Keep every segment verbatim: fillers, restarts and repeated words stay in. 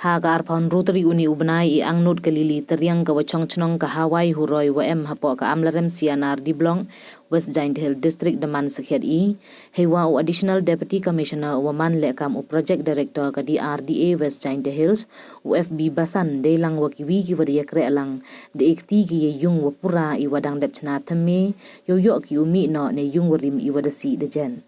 Ha ka arphaw hynriew tarik une u bnai, i Angnud Kalili Tariang, ka wa chong chnong ka Hawaii Huroi, wa em hapoh ka Amlarem C and R D Block, West Jaintia Hills District, da man sakhiat i, heiwa u Additional Deputy Commissioner wa man leh kam u Project Director ka D R D A West Jaintia Hills, u F B Basan, dei lang wa kiwi ki wa da yakreh lang, da ikti ki ya yung wa pura i wa dang dep chna thymme, yow yoh ki u mih noh ne yung wa rim i wa da sih da jen.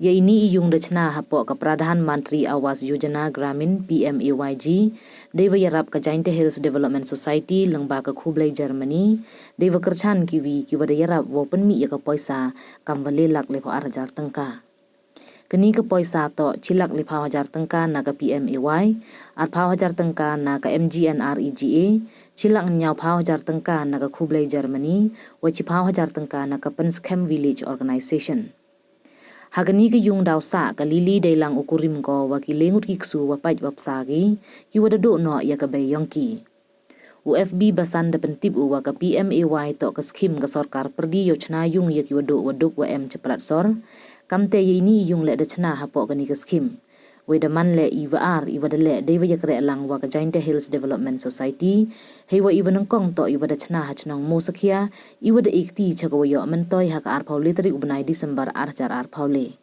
Ya ini i yung da chna hapoh ka Pradhan Mantri Awas Yojana Gramin, P M A Y G, dei wa yarap ka Jaintia Hills Development Society, lyngba ka Khublei Germany, dei wa kyrchan kiwi ki wa da yarap wa pynmih ya ka poisa, kam wa le lak lephaw ar hajar tyngka. Kani ka poisa toh, chi lak lephaw hajar tyngka na ka P M A Y, arphaw hajar tyngka na ka M G N R E G A, chi lak hynñiawphaw hajar tyngka na ka Khublei Germany, wa chiphaw hajar tyngka na ka Pynskhem Village Organization. Ha kani ka yung daw sah, ka Lily dei lang u kurim ko wa ki le ngut ki ksu wa pait wa psa ki, ki wa da duh noh ya ka bei yong ki. U F B Basan da pyntip u wa ka P M A Y toh ka skhim ka sorkar pyrdi yow chna yung ya ki wa duh wa duk wa em chaplat sor. Kamte ya ini i yung leh da chna hapoh kani ka skhim. Wei da man leh i wa ar, i wa da leh dei wa yakreh lang wa ka Jaintia Hills Development Society, heiwa i wa nyngkong toh i wa da chna ha chnong Mosakhia, i wa da ikti cha ka wa yoh myntoi ha ka arphaw le tarik u bnai December ar hajar arphaw le.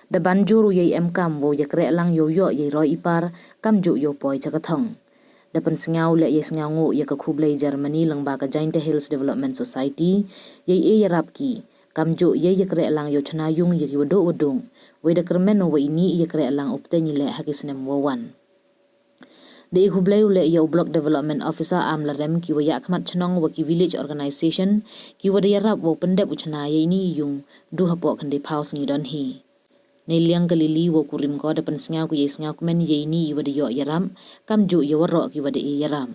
Da ban jur u yei em kam wow yakreh lang yow yoh yei roi i par, kam juh yow poi cha ka thong. Da pynsngaw leh yei sngaw nguh ya ka Khublei Germany lyngba ka Jaintia Hills Development Society, yei e yarap ki, kam juh yei yakreh lang yow chna yung ya ki wa duh wa duk, wei da kyrmen u wa ini i yakreh lang u pteng i leh ha ki snem wa wan. Da i khublei u leh ya u Block Development Officer Amlarem, ki wa yahkhmat chnong wa ki village organization, ki wa da yarap wow pyndep u chna ya ini i yung, du hapoh khyndai phaw sngi don hi. Nei liang ka Lily wa u kurim ko da pynsngaw ki yei sngaw kmen ya ini i wa da yoh yarap, kam juh ya waroh ki wa da e yarap.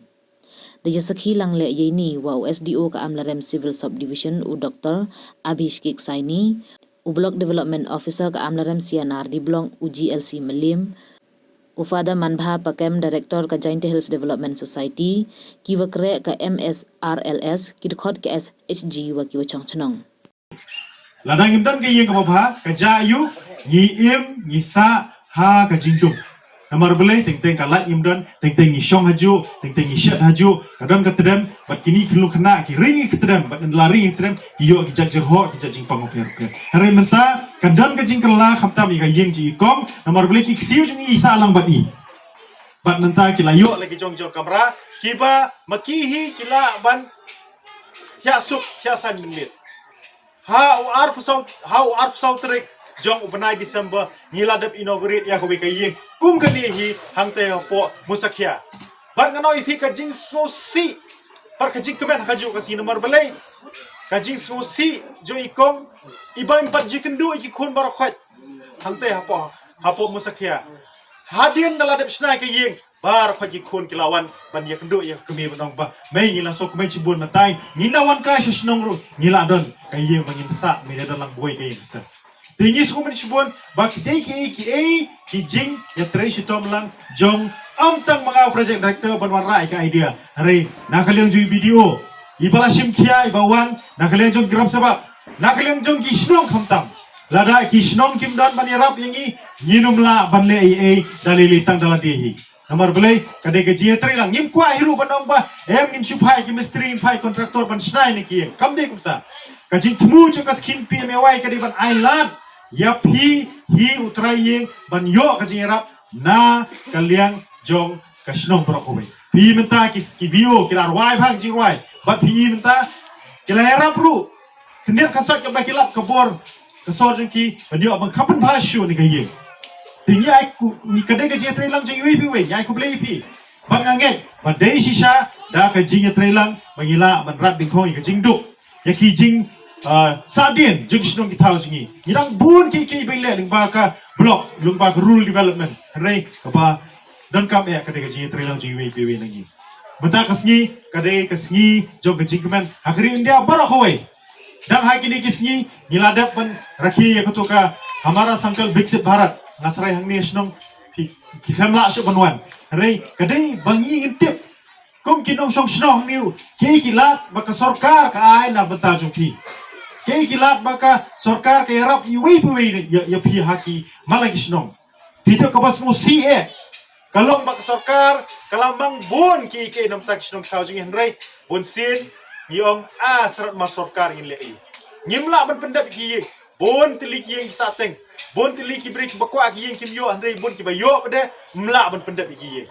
Da ya sakhi lang leh ya ini wa u S D O ka Amlarem Civil Subdivision u Doctor Abhishek Saini, u Block Development Officer ka Amlarem C and R D Block u G L C Mylliem, u Father Manbha Pakem, Director ka Jaintia Hills Development Society, ki wa kreh ka M S R L S, ki dkhot ka S H G wa ki wa chong chnong. Lada ngim don ka ïing kaba bha, ka jaka ïa u, ngi im, ngi sah ha ka jingdum. Namar balei, teng teng ka lait ngim don, teng teng ngi shong hajuh, teng teng ngi shet hajuh, ka don ka tdem, bad kini ki luk khynnah, ki ring ki tdem, bad ynda la ring ki tdem, ki ïoh ki jait jyrhoh, ki jait jingpang bapher bapher. Hynrei mynta, ka don ka jingkylla, khamtam ïa ka ïing jong i kong, namar balei ki ksiew jong i sah lang bad i. Bad mynta ki la ïoh la ki jong jong kamra, kiba, ma ki hi ki la ban, ïa suk, ïa san minit. Ha u arphew saw, ha u arphew saw tarik jong u bnai December, ngi la dep inaugurate ïa kawei ka ïing kum kane hi hangtei hapoh Musakhia. Bad nga ong ïa phi ka jingsngewsih, bad ka jingkmen ha kajuh ka sngi namar balei. Ka jingsngewsih jong i kong, i ba im pat jingkynduh ïa ki khun baroh khoit. Hangtei hapoh, hapoh Musakhia. Hadien da la dep shna ka ïing, baroh khoit ki khun ki la wan, ban ïakynduh ïa ka kmie ban ong ba, mei ngi la sngewkmen shibun mynta, ngin da wan kai sha shnong ruh, ngi la don ka ïing ba ngin sah, mei da don lang bwai ka ïing sah. Te ngi sngewkmen shibun, ba ki dei kiei kiei, ki jingïatrei shitom lang, jong, ym tang ma nga u project director ban wanrah ïa ka idea. Hynrei, na ka liang jong i B D O, i ba la shim khia, i ba wan, na ka liang jong ki ram sabab, na ka liang jong ki shnong khamtam. Lada ki shnong kim don ban ïarap ïa ngi, ngin ym lah ban leh ei ei, da lei lei tang da lade hi. Namar balei, ka dei ka jingïatreilang, ngim kwah hi ruh ban ong ba, em ngin shu phai ki mistri, ngin phai contractor ban shna ïa kine ki ïing. Kam dei kumta. Ka jingthmu jong ka skhim P M A Y ka dei ban ai lad ïa phi hi u trai ïing ban ïoh ka jingïarap na ka liang jong ka shnong baroh kawei. Phi mynta ki, ki V O ki la rwai bha ka jingrwai. Bad phi mynta ki la ïarap ruh. Khyndiat khynsoit kaba ki lap ka bor ka sor jong ki, ban ïoh ban kham pynbha shuh ïa kane ka ïing. Te ngi ai ku, ngi, ka dei ka jingïatreilang jong iwei pa iwei, ngi ai khublei ïa phi. Bad nga ngeit ba dei shisha da ka jingïatreilang ba ngi lah ban rat dyngkhong ïa ka jingduk, ïa ki jing, ah, sahdien jong ki shnong ki thaw jong ngi. Ngi dang bun kiei kiei ba ngi leh lyngba ka block, lyngba ka rural development. Hynrei kaba donkam eh ka dei ka jingïatreilang jong iwei pa iwei na ngi. Mynta ka sngi ka dei ka sngi jong ka jingkmen ha ka ri India baroh kawei. Dang ha kine ki sngi ngi la dep ban rakhe ïa kato ka Hamara Sankalp Viksit Bharat. Nga tharai hangne shnong ki, ki khlem lah shuh ban wan. Hynrei ka dei ba ngi ngin tip kum ki nongshong shnong hangne ruh, kiei ki lad ba ka sorkar ka ai na bynta jong phi. Kiei ki lad ba ka sorkar ka ïarap iwei pa iwei ïa, ïa phi ha ki man la ki shnong. Phi tip kaba sngewsih eh, Ka long ba ka sorkar ka la mang bun kiei kiei namar ki shnong thaw jong ngi, hynrei bunsien ngi ong, a, syrap mar sorkar ngin leh ei. Ngim lah ban pyndep ïa ki ïing. Bun tylli ki ïing ki sahteng, bun tylli ki briew kiba kwah ki ïing kim ïoh, hynrei bun kiba ïoh pat de ym lah ban pyndep ïa ki ïing.